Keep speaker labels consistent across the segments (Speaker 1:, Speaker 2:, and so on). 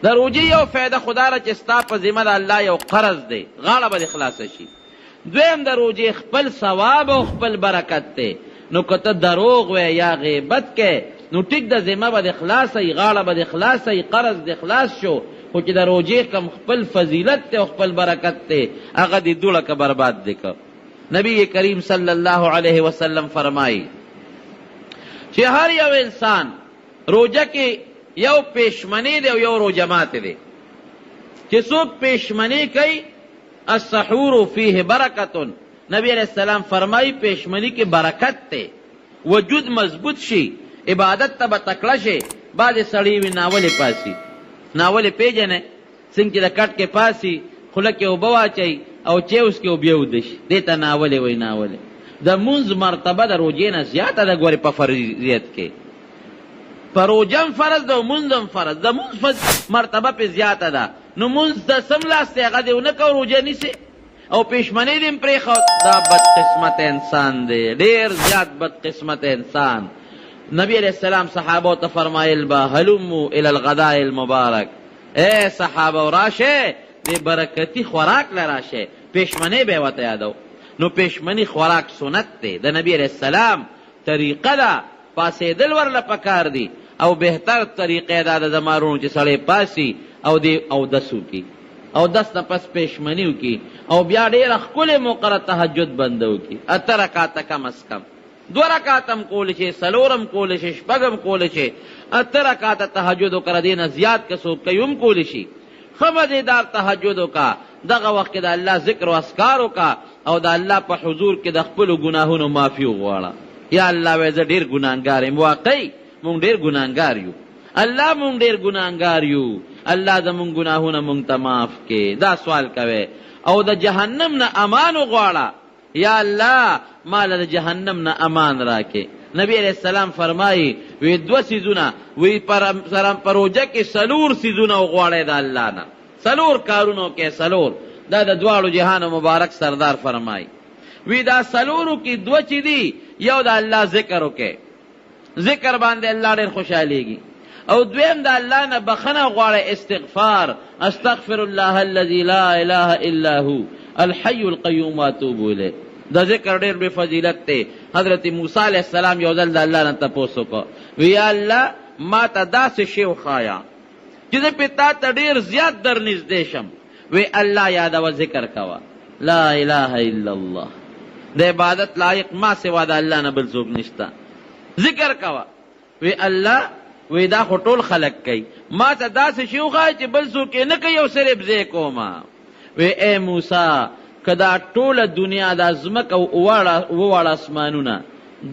Speaker 1: د روژې یو فایده خو دا ده چې ستا په ذمه د الله یو قرض دی، غاړه به دې خلاصه شي. دویم د روژې خپل ثواب او خپل برکت دی، نو که ته دروغ وایې یا غیبت کوې نو ټیک ده ذمه به دې خلاصه وي، غاړه به دې خلاصه وي، قرض دې خلاص شو، خو چې د روژې کوم خپل فضیلت دی او خپل برکت دی هغه دې دوړه که برباد دې که. نبی کریم صلی الله علیه وسلم فرمایي چې هر یو انسان روژه کې یو پېشمنی دی او یو روژه ماتې دی. چې څوک پېشمنی کوي السحور فیه برکت، نبی علیه السلام فرمایي پېشمنی کې برکت دی، وجود مضبوط شي، عبادت ته به تکړه شې. بعضې سړي وي ناولې پاسي، ناولې پېژنې؟ څنګه چې د کټ کې پاسي، خوله کې اوبه واچوي او چای وڅکي او بیا ویده شي، دې ته ناولې وایي. ناولې د مونځ مرتبه د روژې نه زیاته ده. ګورې په فرضیت کې په روژه هم فرض ده او مونځ هم فرض، د مونځ مرتبه پرې زیاته ده. نو مونځ ته څملاستې هغه دې ونه کړ، روژه نیسې او پېشمنۍ دې هم پرېښود، دا بدقسمته انسان دی، ډېر زیات بدقسمته انسان. نبی علیه السلام صحابو ته فرمایل به هلمو الی الغداء المبارک، ای صحابو راشه دې برکتي خوراک له راشه، پېشمنۍ به یې ورته یادو. نو پېشمني خوراک سنت دی، د نبی علیه السلام طریقه ده، پاڅېدل ورله پکار دي او بهتر طریقه یې دا ده زما وروڼو چې سړی پاڅي او دې اودس وکړي، اودس نه پس پېشمني وکړي او بیا ډېره ښکلې موقع ده تهجد بنده وکړي، اته رکعته کم از کم، دوه رکعته هم کولی شي، څلور هم کولی شي، شپږ هم کولی شي، اته رکعته تهجد وکړه، دې نه زیات که څوک کوي هم کولی شي. ښه مزېدار تهجد وکړه، دغه وخت کې د الله ذکر او اذکار وکړه او د الله په حضور کې د خپلو ګناهونو معافي وغواړه. یا الله وایه زه ډېر ګناهګار یم، واقعي مونږ ډېر ګناهګار یو، الله مونږ ډېر ګناهګار یو، الله زمونږ ګناهونه مونږ ته معاف کړي، دا سوال کوي او د جهنم نه امان وغواړه. یا الله ما له د جهنم نه امان راکې. نبی علیه السلام فرمایي وی دوه څیزونه وی پر سره په روژه کې څلور څیزونه وغواړئ د الله نه، څلور کارونه وکړئ، څلور. دا د دواړو جهانو مبارک سردار فرمایي وی دا څلورو کې دوه چې دي، یو د الله ذکر وکړئ، ذکر باندې الله ډېر خوشحالېږي، او دویم د الله نه بخښنه غواړئ، استغفار، استغفر الله الذي لا اله الا هو الحي القیوم واتوب الیه. د ذکر ډېر لوی فضیلت دی. حضرت موسی علیه السلام یو ځل د الله نه تپوس وکړ، وی یا الله ما ته داسې شی وښایه چې زه پرې تا ته ډېر زیات در نږدې شم. وی الله یادوه، ذکر کوه، لا اله الا الله، د عبادت لایق ما سوا د الله نه بل څوک نشته، ذکر کوه. وی الله وی دا خو ټول خلک کوي، ما ته داسې شی وښایه چې بل څوک یې نه کوي او صرف زه یې کوم. وی ای موسی که دا ټوله دنیا، دا ځمکه او اووه واړه اسمانونه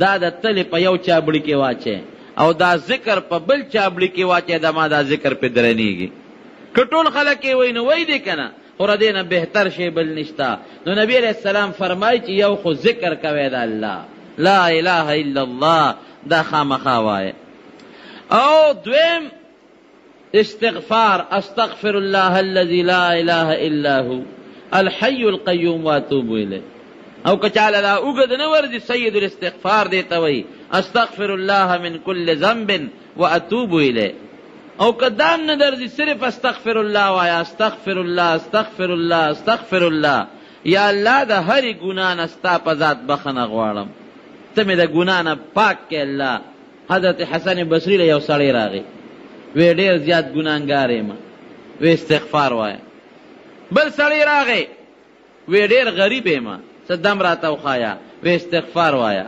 Speaker 1: دا د تلې په یو چابړي کې واچوې او دا ذکر په بل چابړي کې واچوې، د ما دا ذکر پرې درنېږي. که ټول خلک یې وایي نو وایي دې که نه، خو له دې نه بهتر شی بل نشته. نو نبی علیه السلام فرمایي چې یو خو ذکر کوی د الله، لا اله الا الله، دا خامخا وایه، او دویم استغفار، استغفر الله الذي لا اله الا هو الحي القيوم واتوب الیه. او که چاله دا اوږد نه ورځي سید الاستغفار دې ته وایي، استغفر الله من كل ذنب واتوب الیه. او که دا هم نه درځي صرف استغفر الله وایه، استغفر الله، استغفر الله، استغفر الله، یا الله د هرې ګناه نه ستا په ذات بخښنه غواړم، ته مې د ګناه نه پاک کړې الله. حضرت حسن بصري له یو سړی راغی، وی ډېر زیات ګناهګار یم، وی استغفار وایه. بل سړی راغی، وی ډېر غریب یم، څه دم راته وښایه، وی استغفار وایه.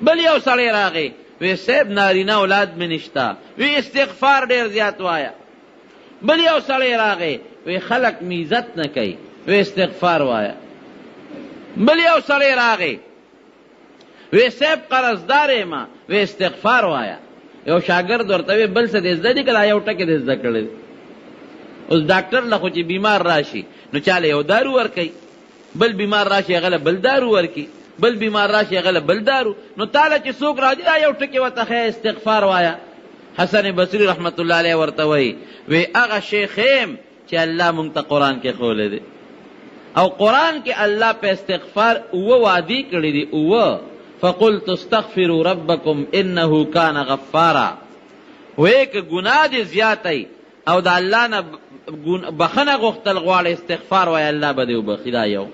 Speaker 1: بل یو سړی راغی، وی صاحب نارینه اولاد مې نشته، وی استغفار ډېر زیات وایه. بل یو سړی راغی، وی خلک مې عزت نه کوي، وی استغفار وایه. بل یو سړی راغی، وی صاحب قرضدار یم، وی استغفار وایه. یو شاګرد ورته وی بل څه دې زده دي که دا یو ټکی دې زده کړی دی؟ اوس ډاکټر له خو چې بیمار راشي نو چاله یو دارو ورکوي، بل بیمار راشي هغه له بل دارو ورکړي، بل بیمار راشي هغه له بل دارو، نو تاله چې څوک راځي دا یو ټکی ورته ښیه استغفار وایه. حسن بصري رحمت الله علیه ورته وایي وی هغه شی ښیم چې الله مونږ ته قرآن کې ښوولی دی، او قرآن کې الله په استغفار اووه وعدې کړې دي، اووه. فقلت استغفروا ربکم انه کان غفارا، وایې که ګناه دې زیاته وي او د الله نه بخښنه غوښتل غواړې، استغفار وایه، الله به دې وبخښي. دا یو.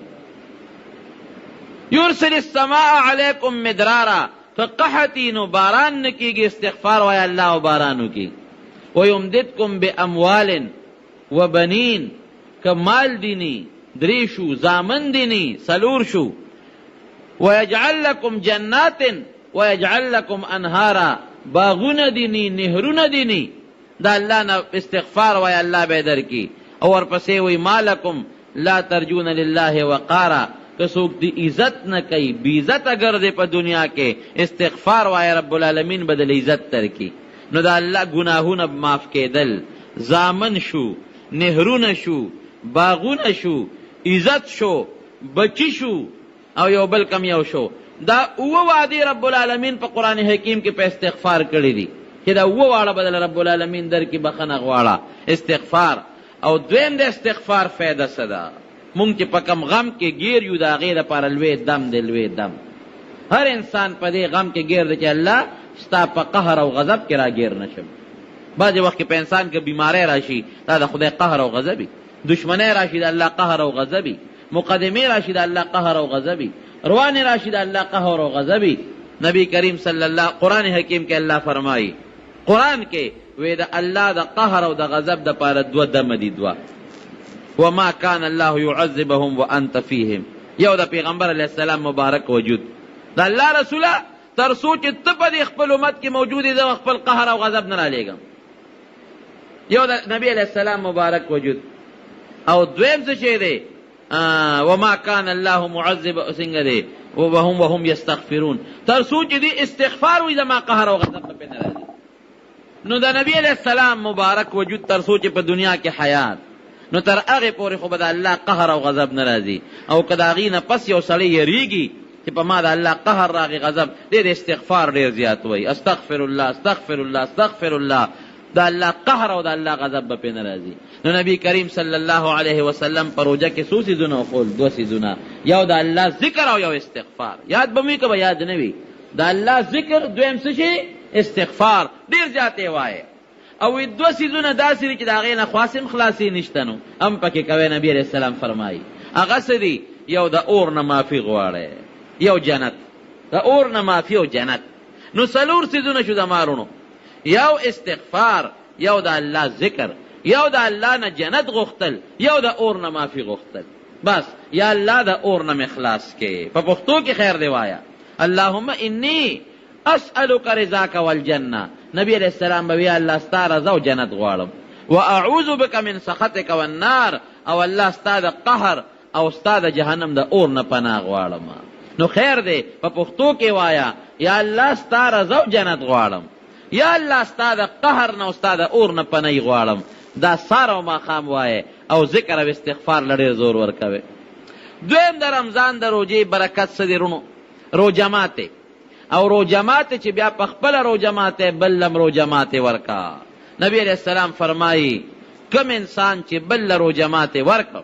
Speaker 1: یرسل السماء علیکم مدرارا، که قحطي نو باران نه کیږي، استغفار وایه، الله به باران وکړي. ویمددکم باموال وبنین، که مال دې نی درې شو، زامن دې نی څلور شو. ویجعل لکم جنات ویجعل لکم انهارا، باغونه دې نی، نهرونه دې نی، د الله نه استغفار وایه، الله به یې درکړي. او ورپسې وایي مالکم لا ترجون لله وقارا، که څوک دې عزت نه کوي، بې عزته ګرځې په دنیا کې، استغفار وایه، رب العالمین به دله عزت درکړي. نو د الله ګناهونه به معاف کېدل، زامن شو، نهرونه شو، باغونه شو، عزت شو، بچي شو، او یو بل کم یو شو. دا اووه وعدې رب العالمین په قرآن حکیم کې په استغفار کړې دي چې دا اووه واړه به دله رب العالمین درکړي. بخښنه غواړه، استغفار. او دویم د استغفار فایده څه ده؟ مونږ چې په کوم غم کې ګیر یو د هغې لپاره لوی دم دی، لوی دم. هر انسان په دې غم کې ګیر دی چې الله ستا په قهر او غضب کې راګیر نه شم. بعضې وخت کې په انسان کې بیماری راشي، دا د خدای قهر او غضب وي. دشمنی راشي، د الله قهر او غضب وي. مقدمې راشي، د الله قهر او غضب وي. روانې راشي، د الله قهر او غضب وي. نبی کریم صلی الله، قرآن حکیم کې الله فرمایي، قرآن کې وی د الله د قهر او د غضب د پاره دوه دمه دي، دوه. وما کان الله يعذبهم وانت فيهم، یو د پیغمبر علیه السلام مبارک وجود، د الله رسوله تر څو چې ته په دې خپل امت کې موجود یې، زه خپل قهر او غضب نه رالیږم. یو د نبی علیه السلام مبارک وجود. او دویم څه شی دی؟ وما کان الله معذب، څنګه دی؟ وهم یستغفرون، تر څو چې دی استغفار وي، زما قهر او غضب به پرې نه راځي. نو د نبی علیه السلام مبارک وجود تر څو چې په دنیا کې حیات، نو تر هغې پورې خو به د الله قهر او غضب نه راځي. او که د هغې نه پس یو سړی یریږي چې په ما د الله قهر راغی، غضب دی، د استغفار ډېر زیات وایي، استغفر الله، استغفر الله، استغفر الله، د الله قهر او د الله غضب به پرې نه راځي. نو نبی کریم صلی الله علیه وسلم په روژه کې څو څیزونه وښول؟ دوه څیزونه، یو د الله ذکر او یو استغفار. یاد به مو وي که به یاد نه وي؟ د الله ذکر، دویم څه شي؟ استغفار. ډېر زیات یې وایې. او وی دوه څیزونه داسې دي چې د هغې نه خو هسې هم خلاصې نشته، نو هم پکې کوی. نبی علیه السلام فرمایي هغه څه دي؟ یو د اور نه معافي غواړی، یو جنت. د اور نه معافي او جنت، نو څلور څیزونه شو زما وروڼو. یو استغفار، یو د الله ذکر، یو د الله نه جنت غوښتل، یو د اور نه معافي غوښتل. بس یا الله د اور نه مې خلاص کې. په پښتو کې خیر دی وایه، اللهم انی اسألک رضاک والجنة. نبی علیه السلام به وی الله ستا رضا او جنت غواړم. واعوذ بک من سخطک والنار، او الله ستا د قهر او ستا د جهنم د اور نه پناه غواړم. نو خیر دی په پښتو کې وایه، یا الله ستا رضا او جنت غواړم، یا الله ستا د قهر نه او ستا د اور نه پناه غواړم. دا سار او ماښام وایه او ذکر او استغفار له ډېر زور ورکوي. دویم د رمضان د روژې برکت څه دی وروڼو؟ روژه ماتې. او روژه ماتې چې بیا په خپله روژه ماتې بل لم روژه ماتې ورکا. نبی علیه السلام فرمایي کوم انسان چې بل له روژه ماتې ورکړ،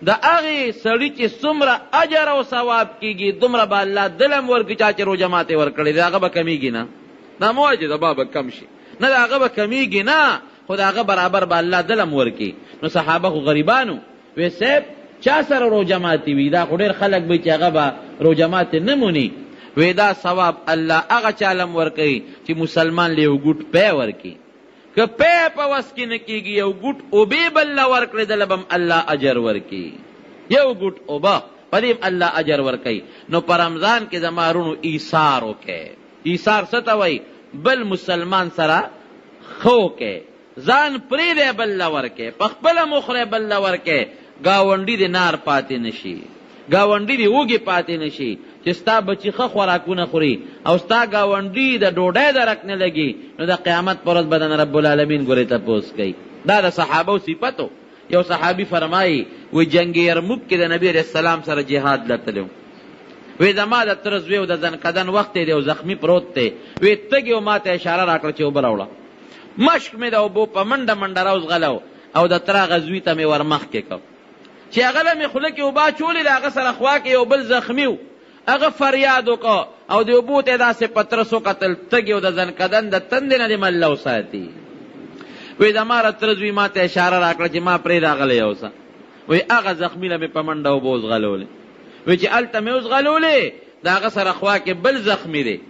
Speaker 1: د هغې سړي چې څومره اجر او ثواب کېږي دومره به الله ده هم ورکړي چا چې روژه ماتې ورکړې ده، هغه به کمېږي نه. دا مه وایه چې زما به کم شي، نه، د هغه به کمېږي نه، خو د هغه برابر به الله ده هم ورکړي. نو صحابه خو غریبانو، وی صاحب چا سره روژه ماتې وي؟ دا خو ډېر خلک به چې هغه به روژه ماتې نه موني. وی دا ثواب الله هغه چا له هم ورکوي چې مسلمان له یو ګوټ پی ورکړي. که پی په وس کې نه کېږي، یو ګوټ اوبه بل له ورکړې، ده له به هم الله اجر ورکړي. یو ګوټ اوبه په دې هم الله اجر ورکوي. نو په رمضان کې زما وروڼو ایثار وکړئ. ایثار څه ته وایي؟ بل مسلمان سره ښه وکړئ، ځان پرېږدی بل له ورکې، په خپله مو خورې بل له ورکې، ګاونډي دې نار پاتې نه شي، ګاونډي دې وږي پاتې نه شي. چې ستا بچي ښه خوراکونه خوري او ستا ګاونډي د ډوډۍ درک نه لګي، نو د قیامت پر ورځ به درنه رب العالمین ګورې تپوس کوي. دا د صحابو صفت و. یو صحابي فرمایي، وی جنګ یرموک کې د نبی علیه السلام سره جهاد له تللی وم. وی زما د تره زوی و، د ځنکدن وخت دی او زخمي پروت دی. وی تږی و، ماته اشاره راکړه چې اوبه راوړه. مشک مې د اوبو په منډه منډه راوځغلو او د تره هغه زوی ته مې ورمخکې کړ. چې هغه له مې خوله کې اوبه اچولې، د هغه سره خوا کې یو بل زخمي و، هغه فریاد وکړ او د اوبو ته یې داسې په ترس وکتل، تږی او د ځنکدن د تندې نه دې الله وساتي. وی زما د تره زوی ما ته اشاره راکړه چې ما پرېږده هغه له یوسه. وی هغه زخمي له مې په منډه اوبه وځغلولې. وی چې هلته مې وځغلولې، د هغه سره خوا کې بل زخمي دی.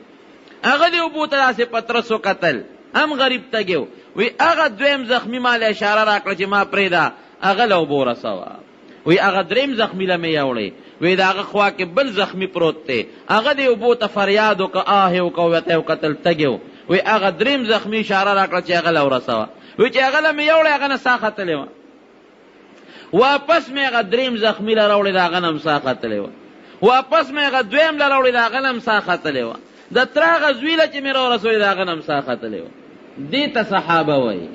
Speaker 1: هغه دې اوبو ته داسې په ترس وکتل، هم غریب تږی و. وی هغه دویم زخمي ما له اشاره راکړه چې ما پرېږده، هغه له اوبه ورسوه. وی هغه دریم زخمي له مې یوړې. وی د هغه خوا کې بل زخمي پروت دی. هغه دې اوبو ته فریاد وکړ، آه یې وکړ، ورته یې وکتل، تږی و. وی هغه دریم زخمي اشاره راکړه چې هغه له ورسوه. وی چې هغه له مې یوړې، هغه نه ساه ختلې وه. واپس مې هغه دریم زخمي له راوړې، د هغه نه هم ساه ختلې وه. واپس مې هغه دویم له راوړې، د هغه نه هم ساه ختلې وه. د تره هغه زوی له چې مې راورسولې، د هغه نه هم ساه ختلې وه. دې ته صحابه وایي.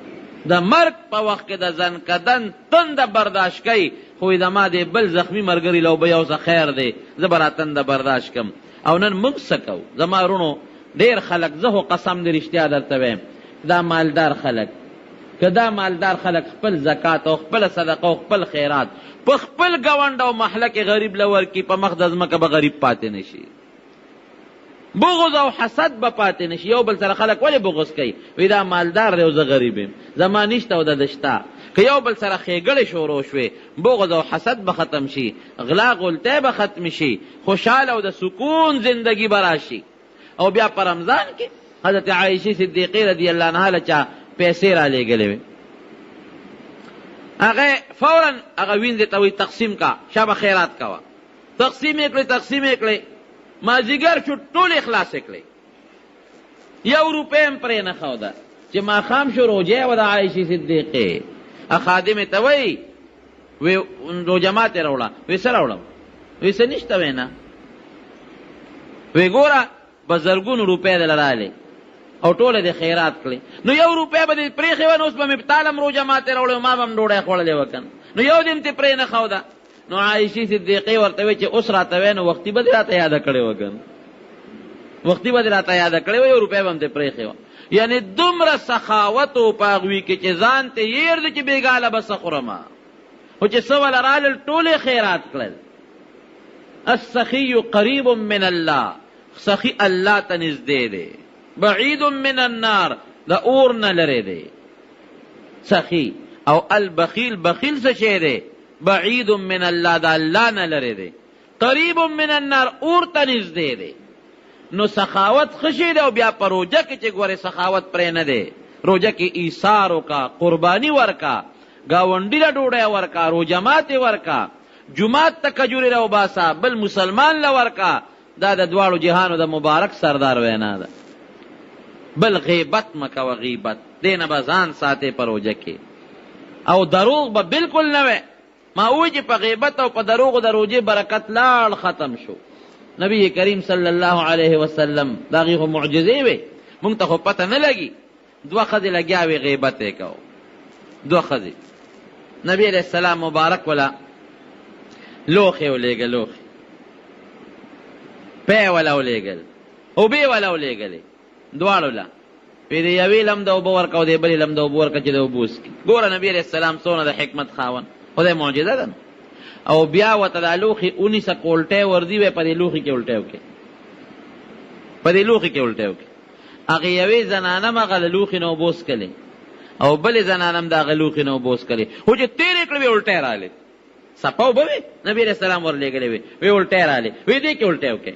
Speaker 1: د مرګ په وخت کې د ځنکدن تنده برداشت کوي، خو وایي زما دې بل زخمي ملګري له اوبه یوسه، خیر دی، زه به را تنده برداشت کړم. او نن موږ څه کوو؟ زما وروڼو، ډېر خلک، زه خو قسم دی رښتیا درته وایم، دا مالدار خلک، که دا مالدار خلک خپل زکات او خپله صدقه او خپل خیرات په خپل ګاونډ او محله کې غریب له ورکړي، په مخ د ځمکه به غریب پاتې نه شي. بغض او حسد به پاتې نه شي. یو بل سره خلک ولې بغض کوي؟ وایي دا مالدار دی او زه غریب یم، زما نشته او د ده شته. که یو بل سره ښېګړې شروع شوې، بغض او حسد به ختم شي، غلا غولتی به ختم شي، خوشحاله او د سکون زندګي به راشي. او بیا په رمضان کې حضرت عایشې صدیقې رضی الله عنها له چا پیسې رالیږلې وې، هغه فورا هغه وینځې ته وایي تقسیم کا، شابه خیرات کوه. تقسیم یې کړې، تقسیم یې کړې، مازیګر شو ټولې خلاصې کړې، یو روپۍ هم پرې نه ښوده. چې ماښام شو روژه وه د عایشې صدیقې، خادمې ته وایي وی روژه ماتې راوړه. وی څه راوړم؟ وی څه نشته. وی نه. وی ګوره په زرګونو روپۍ دله رالې او ټوله دې خیرات کړې، نو یو روپۍ به دې پرېښې وه، نو اوس به مې تا له هم روژه ماتې راوړې وه، ما به هم ډوډۍ خوړلې وه که نه، نو یو دې هم ترې پرې نه ښوده. نو عایشې صدیقې ورته وی چې اوس راته وایې نو وختي به دې راته یاده کړې وه که نه، وختي به دې راته یاده کړې وه، یو روپۍ به هم ترې پرېښې وه. یعنې دومره سخاوت و په هغوی کې چې ځان ته یې هېر دی چې بېګا له به څه خورم، خو چې څه وله رالل ټول یې خیرات کړل. السخي قریب من الله، سخي الله ته نږدې دی، بعید من النار، د اور نه لرې دی سخي. او البخیل، بخیل څه شی دی؟ بعید من الله، د الله نه لرې دی، قریب من النار، اور ته نږدې دی. نو سخاوت ښه شی دی. او بیا په روژه کې چې ګورې سخاوت پرې نه دی، روژه کې ایثار وکړه، قرباني ورکړه، ګاونډي له ډوډۍ ورکړه، روژه ماتې ورکړه، جومات ته کجورې راوباسه، بل مسلمان له ورکړه. دا د دواړو جهانو د مبارک سردار وینا ده. بل غیبت مه کوه، غیبت دې نه به ځان ساتې په روژه کې، او دروغ به بالکل نه وی. ما وویل چې په غیبت او په دروغو د روژې برکت لاړ، ختم شو. نبی کریم صلی الله علیه وسلم د هغې خو معجزې وې، موږ ته خو پته نه لګي. دوه ښځې لګیا وې غیبت یې کوو، دوه ښځې. نبی علیه السلام مبارک ولا لوښی ولېږه، لوښی پی ولا ولېږل، اوبه یې ولا ولېږلې دواړو له. وی د یوې له هم د اوبه ورکړه او د بلې له هم د اوبه ورکړه چې د اوبه وڅکي. ګوره نبی علیه السلام څونه د حکمت خاوند، خدای معجزه ده. او بیا ورته دا لوښي ونیسه، کولټی ورځي، وی په دې لوښي کې الټی وکړي، په دې لوښي کې الټی وکړي. هغې یوې زنانه هم هغه له لوښي نه اوبه وڅکلې او بلې زنانه هم د هغه لوښي نه اوبه وڅکلې، خو چې تېرې کړې وې الټی رالې. صفا اوبه وې، نبي علیه السلام ورلېږلې وې، وې الټی رالې، وې دې کې الټی وکړې.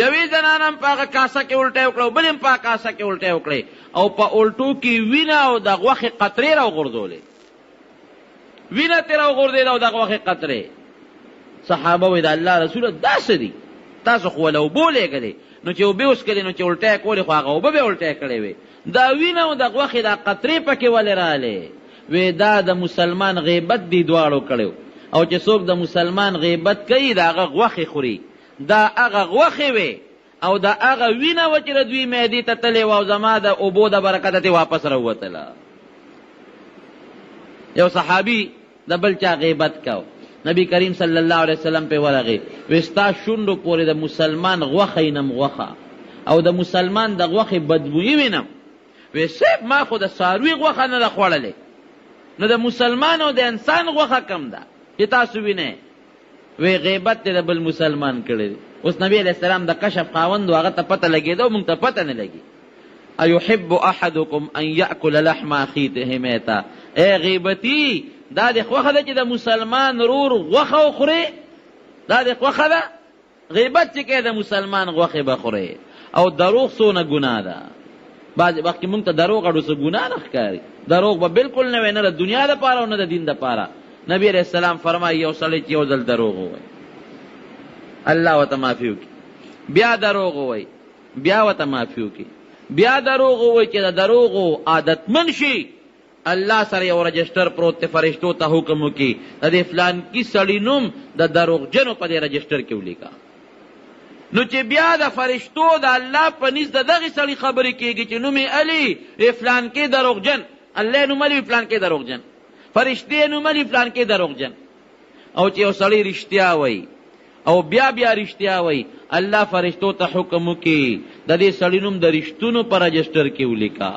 Speaker 1: یوې زنانه هم په هغه کاسه کې الټی وکړه او بلې هم په هغه کاسه کې الټی وکړې او په الټو کې وینه او د غوښې قطرې راوغورځولې، وینه ترې راوغورځېده او د غوښې قطرې. صحابه وایي د الله رسوله دا څه دي؟ تاسو خو وله اوبه ولېږلې، نو چې اوبه وڅکلې نو چې الټی کولې خو هغه اوبه به یې الټی کړې وې، دا وینه او د غوښې دا قطرې پکې ولې رالې؟ وې دا د مسلمان غیبت دی دواړو کړی او چې څوک د مسلمان غیبت کوي د هغه غوښې خوري، دا هغه غوښې وې او دا هغه وینه وه چې د دوی معدې ته تللې وه او زما د اوبو د برکته ترې واپس راووتله. یو صحابي د بل چا غیبت کاو، نبی کریم صلی الله علیه وسلم پې ورغی، وې ستا شونډو پورې د مسلمان غوښه وینم، غوښه او د مسلمان د غوښې بدبویي وینم. وې صاحب ما خو د څاروي غوښه نه ده خوړلې، نو د مسلمان او د انسان غوښه کم ده چې تاسو وینئ؟ وې غیبت دې د بل مسلمان کړی دی. اوس نبی علیه السلام د کشف خاوند و، هغه ته پته لګېده او موږ ته پته نه لګي. ایحب احدکم ان یأکل لحم اخیه میتا، ای غیبتی دا دې خوښه ده چې د مسلمان رور غوښه وخورې؟ دا دې خوښه ده؟ غیبت چې کوې د مسلمان غوښې به خورې. او دروغ څونه ګناه ده. بعضې وخت کې مونږ ته دروغ اړو څه ګناه نه ښکاري، دروغ به بالکل نه وی، نه د دنیا دپاره او نه د دین دپاره. نبی علیه السلام فرمایي یو سړی چې یو ځل دروغ ووایي الله ورته معافي وکړي، بیا دروغ ووایي بیا ورته معافي وکړي، بیا دروغ ووایي چې د دروغو عادتمن شي، الله سره یو رجسټر پروت دی، فرشتو ته حکم وکړي د دې فلانکي سړي نوم د دروغجنو په دې رجسټر کې ولیکه. نو چې بیا د فرشتو د الله په نزد د دغې سړي خبرې کېږي چې نوم یې علي، وي فلانکي دروغجن، الله یې نوم علي، وي فلانکي دروغجن، فرشتې یې نوم علي، فلانکي دروغجن. او چې یو سړی رښتیا وایي او بیا بیا رښتیا وایي، الله فرشتو ته حکم وکړي د دې سړي نوم د رښتونو په رجسټر کې ولیکه.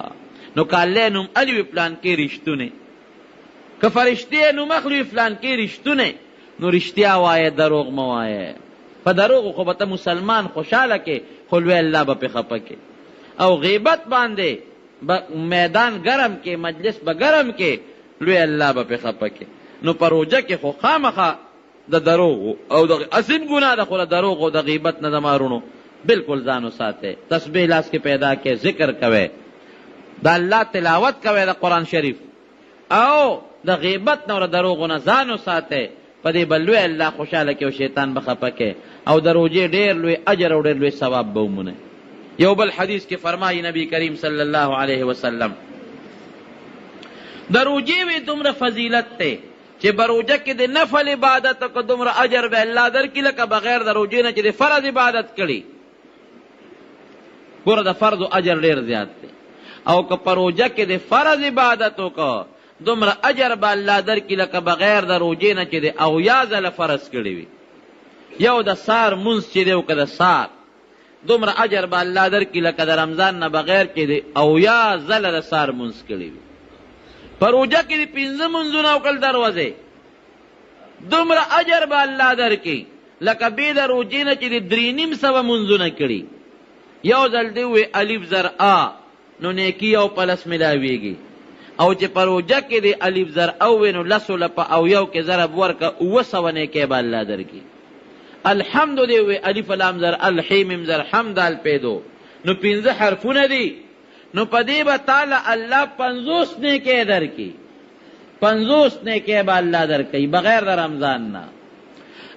Speaker 1: نو که الله نوم الي وي فلانکی رښتونی، که فرشتې نوم اخلي وي فلانکی رښتونی، نو رښتیا وایه، دروغ مه وایه. په دروغو خو به ته مسلمان خوشحاله کې، خو لوی الله به پرې خفه کې. او غیبت باندې به میدان ګرم کې، مجلس به ګرم کې، لوی الله به پرې خفه کې. نو په روژه کې خو خامخا د دروغو او د عظیم ګناه ده، خو د دروغو او د غیبت نه زما وروڼو بالکل ځان وساتئ. تسبیح لاس کې پیدا کړئ، ذکر کوئ، د الله تلاوت کوئ د قرآن شریف، او د غیبت نه او د دروغو نه ځان وساتئ. په دې به لوی الله خوشحاله کړي او شیطان به خفه کړي، او د روژې ډېر لوی اجر او ډېر لوی ثواب به ومونئ. یو بل حدیث کې فرمایي نبی کریم صلی الله علیه وسلم، د روژې وی دومره فضیلت دی چې په روژه کې د نفل عبادت وکړه دومره اجر به الله درکړي لکه بغیر د روژې نه چې د فرض عبادت کړي. ګوره د فرض اجر ډېر زیات دی، او که په روژه کې د فرض عبادت وکړه دومره اجر به الله درکړي لکه بغیر د روژې نه چې د 70 ځله فرض کړي وي. یو د سار مونځ چې دی وکړه د سار، دومره اجر به الله درکړي لکه د رمضان نه بغیر چې د 70 ځله د سار مونځ کړي وي. په روژه کې د 5 مونځونه وکړل دروازې، دومره اجر به الله درکړي لکه بې د روژې نه چې د 350 مونځونه کړي. یو ځل دې ووایي الف زر آ، نو نیکي یو په لس ملاویږي، او چې په روژه کې دې الف زر او وي نو لسو له په او یو کې ضرب ورکړه، 700 نیکۍ به الله درکړي. الحمد دې ووایي الف لام زر ال حې میم زر حم دال پیدو، نو 5 حرفونه دي، نو په دې به تاله الله 50 نیکۍ درکړي، 50 نیکۍ به الله درکوي بغیر د رمضان نه.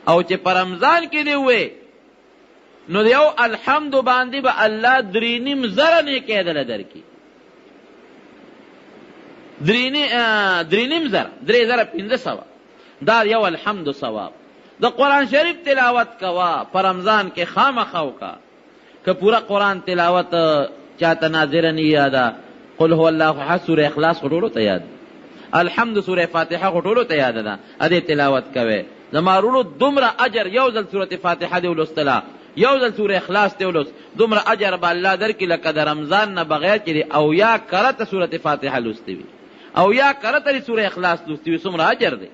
Speaker 1: او چې په رمضان کې دې ووایي نو یو الحمد باندې به الله 3,500 نیکۍ دله درکړي، 3,500، 3,500، دا یو الحمد ثواب. د قرآن شریف تلاوت کوه په رمضان کې خامخا وکړه. که پوره قرآن تلاوت چاته ناظره نه یاده، قل هو الله احد سوره اخلاص خو ټولو ته یاد، الحمد سوره فاتحه خو ټولو ته یاده ده، ادې تلاوت کوی. زما وروڼو دومره اجر یو ځل سورة فاتحه دې ولوستله، یو ځل سوره اخلاص دې ولوست، دومره اجر به الله درکړي لکه د رمضان نه بغیر چې دې 70 کرته سورة فاتحه لوستې وي، 70 کرته دې سوره اخلاص لوستې وي، څومره اجر دی.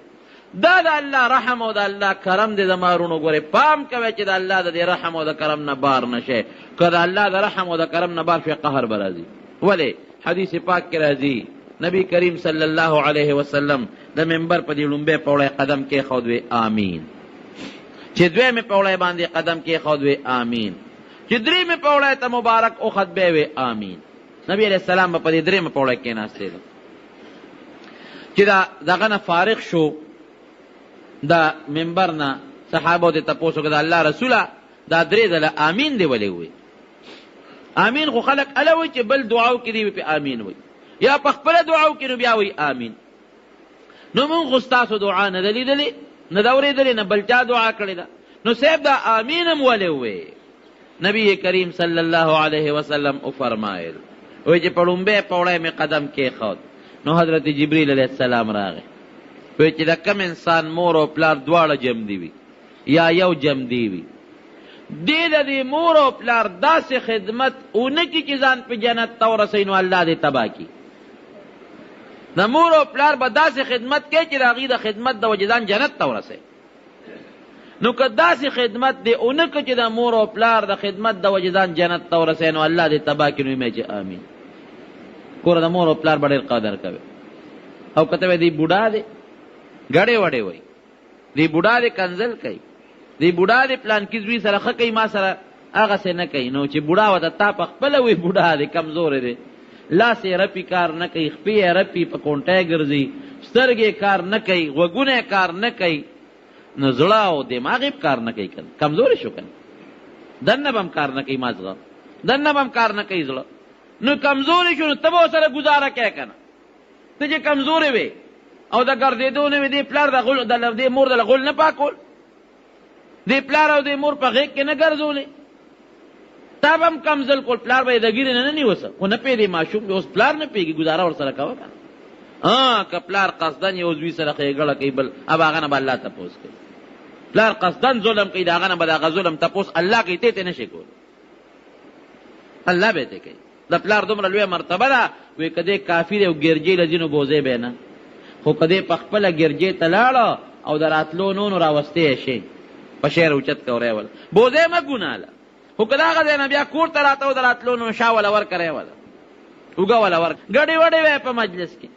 Speaker 1: دا د الله رحم او د الله کرم دی. زما وروڼو ګورئ پام کوئ چې د الله د دې رحم او د کرم نه بار نه شئ. که د الله د رحم او د کرم نه بار شئ قهر به راځي. ولې؟ حدیث پاک کې راځي نبی کریم صلی الله علیه وسلم د منبر په دې ړومبی پوړی قدم کېښود وی آمین، چې دویمې پوړی باندې قدم کېښود وی آمین، چې درېیمې پوړی ته مبارک وخت بیا وی آمین. نبی علیه السلام به په دې درېیمه پوړی کېناستی دی. چې دا دغه نه فارغ شو د منبر نه، صحابو ته تپوس وکړ د الله رسوله دا 3 ځله آمین دی ولې ووایي؟ آمین خو خلک هله وایي چې بل دعاو کې دی پې آمین وایي، یا په خپله دعاو کې نو بیا وایي آمین. نو مونږ خو ستاسو دعا نه ده لیدلې، نه ده اورېدلې، نه بل چا دعا کړې ده، نو صاحب دا آمین هم ولې ووایي؟ نبی کریم صلی الله علیه وسلم وفرمایل وایي چې په ړومبی پوړی مې قدم کېښود، نو حضرت جبریل علیه السلام راغی، وایي چې د کوم انسان مور او پلار دواړه جمدي وي یا یو جمدی وي، دې د دې مور او پلار داسې خدمت ونه کړي چې ځان په جنت ته ورسوي، نو الله دې تباه کړي. د مور او پلار به داسې خدمت کوي چې د هغوی د خدمت د وجې ځان جنت ته ورسوي. نو که داسې خدمت دې ونه کړي چې د مور او پلار د خدمت د وجې ځان جنت ته ورسوي، نو الله دې تباه کړي. نو ویې چې آمین. ګوره د مور او پلار به ډېر قدر کوې. او که ته وایې دی بوډا دی، ګډې وډې وایي، دی بوډا دی کنځل کوي، دی بوډا دی پلانکي زوی سره ښه کوي، ما سره هغسې نه کوي، نو چې بوډا ورته تا په خپله وایي بوډا دی، کمزوری دی، لاس یې رپي کار نه کوي، خپې یې رپي، په کونټۍ ګرځي، سترګې یې کار نه کوي، غوږونه یې کار نه کوي، نو زړه او دماغ یې کار نه کوي، کنه کمزوری شو، کنه دننه به هم کار نه کوي مازغه، دننه به هم کار نه کوي زړه، نو کمزوری شو، نو ته به ورسره ګزاره کوې که نه؟ ته چې کمزوری وې او د ګرځېدو نه وې، دې پلار د غول د دې مور د غول نه پاکول، دې پلار او دې مور په غېږ کې نه ګرځولې، تا به هم کمزل کول، پلار به یې د ږیرې نه نه نیوسه، خو نه پوهېدې، ماشوم دی، اوس پلار نه پوهېږي، ګزاره ورسره کوه که نه؟ که پلار قصداً یو زوی سره ښېګړه کوي، بل اب هغه نه به الله تپوس کوي. پلار قصداً ظلم کوي، د هغه نه به د هغه ظلم تپوس الله کوي، ته یې نه شې کولی، الله به یې ترې کوي. د پلار دومره لویه مرتبه ده، وی که دی کافي دی او ګرجې له ځینو بوځی به نه، خو که دی په خپله ګرجې ته لاړ او د راتلو نو نو راوستی یې شي، په شی راوچت که وری وله بوځی مه ګناه له، خو که د هغه ځای نه بیا کور ته راته او د راتلو نو شا وله ورکړه ری وله اوږه وله ورکړه، ګډې وډې وایه په مجلس کې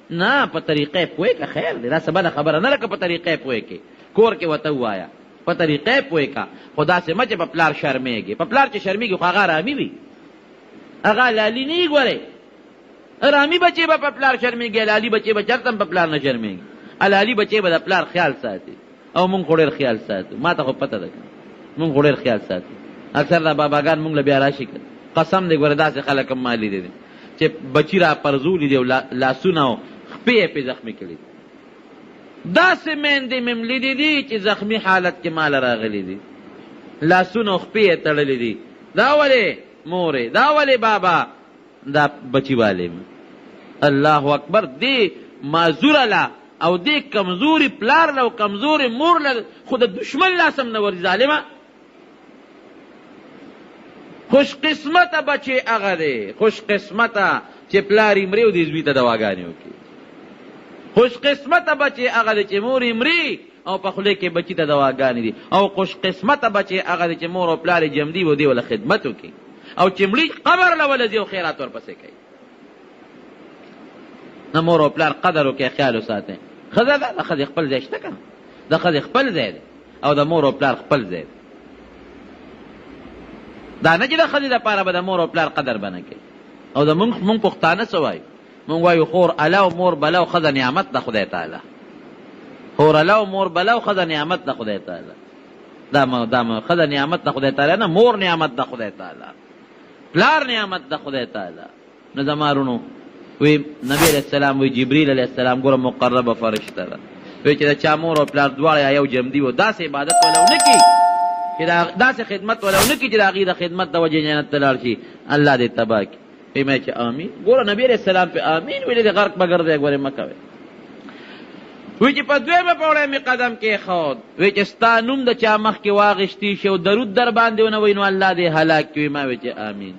Speaker 1: نه، په طریقه یې پوه که، خیر دی، دا څه بده خبره نه ده که په طریقه یې پوه کې، کور کې ورته ووایه په طریقه یې پوه که، خو داسې مه چې په پلار شرمېږې، په پلار چې شرمېږي خو هغه حرامي وي، هغه لالي نه وي. ګورې حرامي بچی به په پلار شرمېږي، لالي بچی به چېرته هم په پلار نه شرمېږي. لالي بچی به د پلار خیال ساتي، او مونږ خو ډېر خیال ساتو، ما ته خو پته ده که مونږ خو ډېر خیال ساتو. اکثر دا باباګان مونږ له بیا راشي که قسم دی، ګوره داسې خلک هم ما لیدلي دي چې بچي را پرځولي دي او لاسونه او خپې یې پرې زخمي کړي دي. داسې میندې مې هم لیدې دي چې زخمي حالت کې ماله راغلي دي، لاسونه او خپې یې تړلي دي، دا ولې مورې، دا ولې بابا، دا بچي والې مې. الله اکبر، دې معذوره له او دې کمزوري پلار له او کمزورې مور له خو د دښمن لاس هم نه ورځي ظالمه. خوش قسمته بچی هغه دی، خوش قسمته چې پلار یې مري او دې زوی ته دواګانې وکړي. خوش قسمته بچی هغه دی چې مور یې مري او په خولې کې بچي ته دواګانې دي، او خوش قسمته بچی هغه دی چې مور او پلار یې جمدي او دې وله خدمت وکړي، او چې مړي قبر له وله ځي او خیرات ورپسې کوي. د مور او پلار قدر وکړئ، خیال وساتئ. ښځه ده، د ښځې خپل ځای شته که نه؟ د ښځې خپل ځای دی او د مور او پلار خپل ځای دی. دا نه چې د ښځې دپاره به د مور او پلار قدر به نه کوي. او د مونږ مونږ پښتانه څه وایو؟ مونږ وایو خور اله او مور بله او ښځه نعمت د خدای تعالی. خور اله او مور بله او ښځه نعمت د خدای تعالی. دا مو دا مو ښځه نعمت د خدای تعالی نه، مور نعمت د خدای تعالی، پلار نعمت د خدای تعالی. نو زما وروڼو، وی نبی علیه السلام، وی جبریل علیه السلام، ګوره مقربه فرشته ده، وی چې د چا مور او پلار دواړه یا یو جمدي و، داسې عبادت وله ونه کړي چې داسې خدمت وله ونه کړي چې د هغوی د خدمت د وجې جنت ته لاړ شي، الله دې تباه کړي. وی ما چې آمین. ګوره نبی علیه السلام پې آمین ویلې دی، غرق به ګرځی، ګورې مه کوې. وی چې په دویمه پوړۍ مې قدم کېښود، وی چې ستا نوم د چا مخکې واغېستی شي او درود در باندې ونه وایي نو الله دې هلاک کړي. وی ما وی چې آمین.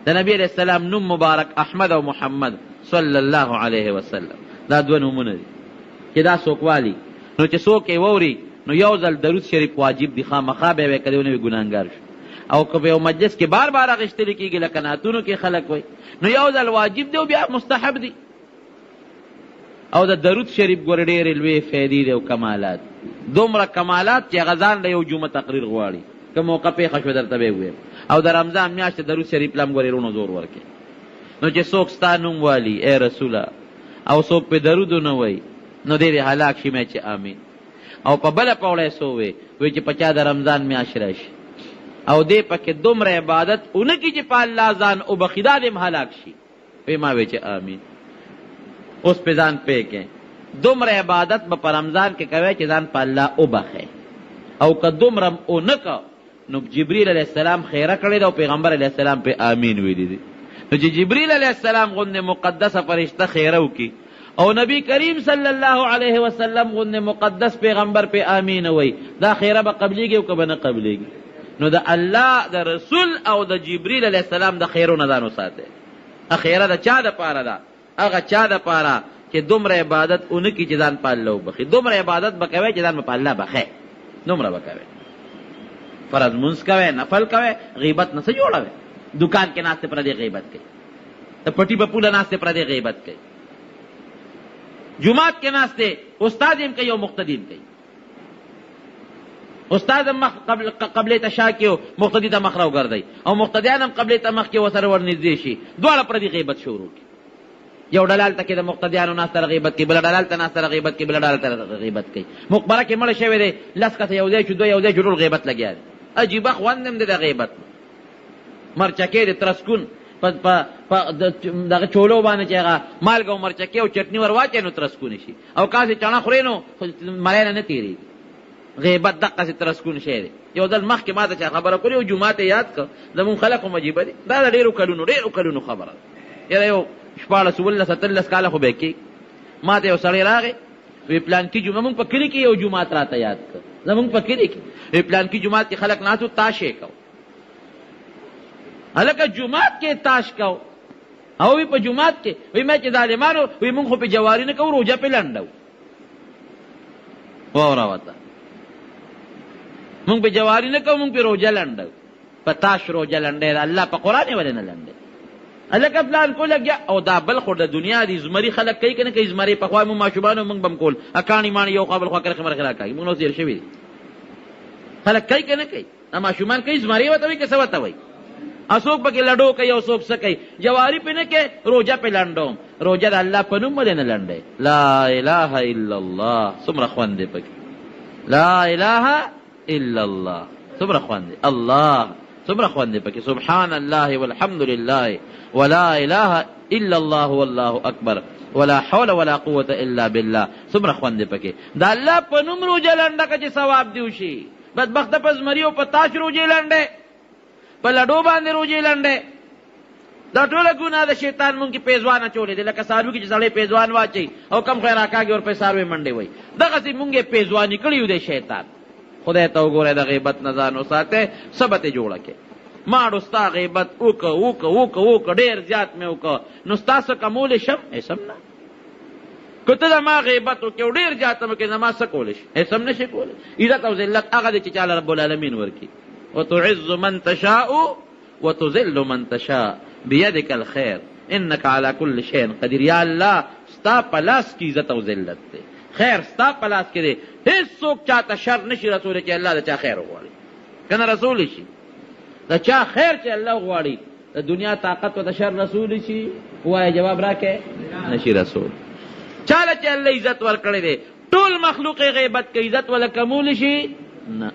Speaker 1: د نبی علیه السلام نوم مبارک احمد او محمد صلی الله علیه وسلم، دا دوه نومونه دي چې دا څوک والي، نو چې څوک یې واوري نو یو ځل درود شریف واجب دي، خامخا به یې وایي، که دی ونه وي ګناهګار شو. او که په یو مجلس کې بار بار اخیستل کېږي لکه نعتونو کې خلک وایي، نو یو ځل واجب دی او بیا مستحب دی. او د درود شریف ګورې ډېرې لویې فایدې دي او کمالات، دومره کمالات چې هغه ځان له یو جمعه تقریر غواړي، که موقع پېښه شوه درته به یې ووایم. او د رمضان میاشت درود شریف له هم ګورې روڼو زور ورکړي. نو چې څوک ستا نوم والي ای رسوله او څوک پې درود ونه وایي نو دی دې هلاک شي. مې چې آمین. او په بله پوړۍ څه ووې؟ وایي چې په چا د رمضان میاشت راشي او دی پکې دومره عبادت ونه کړي چې په الله ځان وبخښي، دا دې هم هلاک شي. وی ما وی چې آمین. اوس په ځان پوه کړې، دومره عبادت به په رمضان کې کوې چې ځان په الله وبخښې، او که دومره هم ونه کړ نو جبریل علیه السلام خیره کړې ده او پیغمبر علیه السلام پې آمین ویلي دي. نو چې جبریل علیه السلام غوندې مقدسه فرشته خیره وکړي او نبی کریم صلی الله علیه وسلم غوندې مقدس پیغمبر پې آمین وایي، دا خیره به قبلیږي او که به نه قبلیږي؟ نو د الله د رسول او د جبریل علیه السلام د خیرو نه ځان وساتئ. خیره د چا دپاره ده؟ هغه چا دپاره چې دومره عبادت ونه کړي چې ځان په الله وبخښي. دومره عبادت به کوې چې ځان به په الله بخښې، دومره به کوې، فرض لمونځ کوې، نفل کوې، غیبت نه څه جوړوې؟ دوکان کې ناست پردی غیبت کوي. د پټي په پوله ناست دی، پردی غیبت کوي. جومات کې ناست دی، استاد یې هم کوي او مقتدي هم کوي. استاد هم مخ قبلې ته شا کړي او مقتدي ته مخ راوګرځوي، او مقتدیان هم قبلې ته مخ کړي ورسره ورنږدې شي، دواړه پردي غیبت شروع کړي. یو ډله هلته کې د مقتدیانو ناست سره غیبت کوي، بله ډله هلته ناست سره غیبت کوي، بله ډله هلته غیبت کوي. مقبره کې مړ شوی دی، لس کسه یو ځای شو، دوه یو ځای شو، ټول غیبت لګیا دي. عجیبه خوند هم دی د غیبت. مرچکې د ترسکون په دغه چولو باندې چې هغه مالګه او مرچکې او چټني ور واچوي نو ترسکون شي، او که هسې چڼه خورې نو مری نه نه تېرېږي. غیبت دقسې ترسکون شی دی. یو ځل مخکې ما ته چا خبره کړې یو جومات یې یاد کړ، زموږ خلک هم عجیبه دي. دا د ډېرو کلونو ډېرو کلونو خبره ده، یاره یو 16 17 18 کاله خو به یې کېږي. ما ته یو سړی راغی، وی پلانکي جومات، موږ په کلي کې یو جومات راته یاد کړ، زموږ په کلي کې وی پلانکي جومات کې خلک ناست وو، تاش یې کوو. هلکه جومات کې تاش کوو، او وی په جومات کې وی ما چې ظالمانو وی موږ خو په جواري نه کوو، روژه پې لنډوو. واوره ورته، موږ په جواري نه کوو، موږ په روژه لنډوو. په تاش روژه لنډی ده، الله په قرآن یې ولې نه لنډی؟ هلکه پلان کو لګیا. او دا بل خو د دنیا دي زمري خلک کوي که نه کوي؟ زمري پخوا موږ ماشومانو موږ به هم کول، کاڼي ماڼي یو خوا بل خوا کرښې مرښې راکاږي، موږ نو تېر شوي دي. خلک کوي که نه کوي؟ دا ماشومان کوي، زمری ورته وایي که څه ورته وایي؟ څوک پکې لډو کوي او څوک څه کوي، جواري پې نه کوي، روژه پې لنډوم. روژه د الله په نوم ولې نه لنډوې؟ لا اله الا الله، څومره خوند دی پکې. لا اله الا الله، څومره خوند دی. الله، څومره خوند دی پکې. سبحان الله والحمد لله ولا اله الا الله والله اکبر ولا حول ولا قوة الا بالله، څومره خوند دی پکې. د الله په نوم روژه لنډه که چې ثواب دې وشي. بدبخته په زمري او په تاش روژې لنډې، په لډو باندې روژې لنډې، دا ټوله ګناه د شیطان مونږ کې پیزوان اچولی دی، لکه څاروي کې چې سړی پیزوان واچوي او کم خی راکاږي ورپسې څاروی منډې وهي، دغسې مونږ یې پیزواني کړي یو دی شیطان. خدای ته وګوره، د غیبت نه ځان وساته، څه به ترې جوړه کړې. ماړو ستا غیبت وکړه وکړه وکړه وکړه، ډېر زیات مې وکړه، نو ستا څه کمولی شم؟ هېڅ هم نه. که ته زما غیبت وکړې او ډېر زیات هم وکړې، زما څه کولی شې؟ هېڅ هم نه شې کولی. عزت او ذلت هغه دی چې چاله رب العالمین ورکړي. وتعز من تشاء وتذل من تشاء بيدک الخير انک علی کل شیء قدیر. یا الله، ستا په لاس کې عزت او ذلت دی، خیر ستا په لاس کې دی، هېڅوک چاته شر نه شي رسولی چې الله د چا خیر وغواړي، که نه رسولی شي. د چا خیر چې الله وغواړي، د دنیا طاقت ورته شر رسولی شي؟ ووایه، جواب راکړئ، نه شي رسول. چاله چې الله عزت ورکړی دی، ټول مخلوق یې غیبت کوي، عزت وله کمولی شي؟ نه،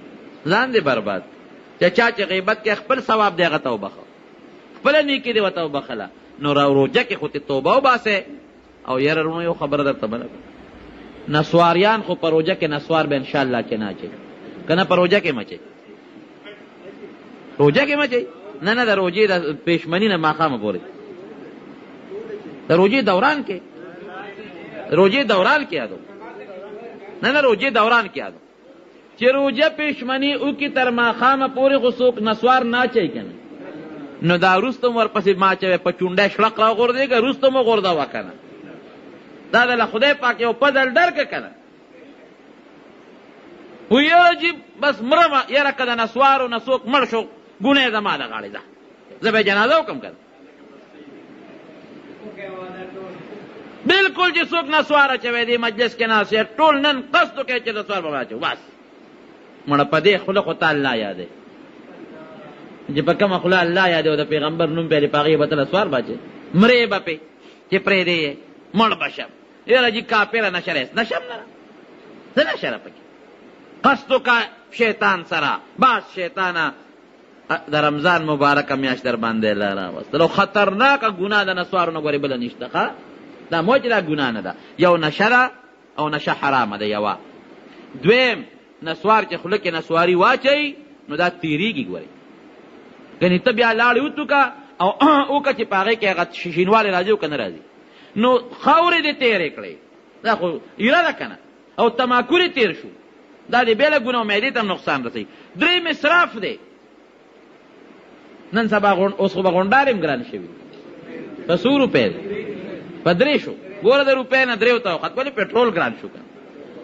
Speaker 1: ځان دې برباد. چې چا چې غیبت کوي، خپل ثواب دې هغه ته وبخښه، خپله نیکي دې ورته وبخښله، نو روژه کې خو ترې توبه وباسې. او یاره وروڼو، یو خبره درته بله کړم، نسواریان خو په روژه کې نسوار به انشاءالله چې نه اچوي، که نه په روژه کې مه اچوي، روژه کې مه اچوي. نه نه، د روژې د پېشمني نه ماښامه پورې، د روژې دوران کې، روژې دوران کې یادو، نه نه، روژې دوران کې یادو چې روژه پېشمني وکړي تر ماښامه پورې خو څوک نسوار نه اچوي که نه، نو دا وروسته هم ورپسې ما اچوی، په چونډی شړق راوغورځېږه، وروسته مو غورځوه که نه، دا د له خدای پاک یو فضل درکړه که نه. وایي یاره جي بس مرمه، یاره که د نسوارو نه څوک مړ شو ګناه یې زما د غاړې ده، زه به یې جنازه وکړم که نه. بالکل چې څوک نسوار اچوي دې مجلس کې ناست یې ټول نن قصد وکړئ چې نسوار به واچوو، بس مړه په دې خوله خو ته الله یادوې، چې په کومه خوله الله یادوې او د پیغمبر نوم پرې په هغې به ته نسوار باچې، مرې به پې چې پرېږدې یې، مړ به شم. یاره جي کافره نشره هېڅ نشم نه، څه نشره پکې؟ قصد وکړه شیطان سره، بس شیطانه د رمضان مبارکه میاشت در باندې الله راوستل. او خطرناکه ګناه د نسوارو نه ګورې بله نشته. ښه دا مو چې دا ګناه نه ده، یو نشه ده او نشه حرامه ده یوه. دویم نسوار چې خوله کې نسواري واچوي نو دا تېرېږي ګورې، ګنې ته بیا لاړې وتوکه او وکړه چې په هغې کې هغه شینوالی راځي او که نه راځي، نو خاورې دې تېرې کړې، دا خو ایره ده که نه، او تماکو دې تېر شو، دا دې بېله ګناه او معدې ته هم نقصان رسوي. درېیم اسراف دی. نن سبا اوس خو به غونډارې هم ګران شوي، په څو روپۍ دی؟ په درې شو. ګوره د روپۍ نه دریو ته وخت، ولې پټرول ګران شو که نه،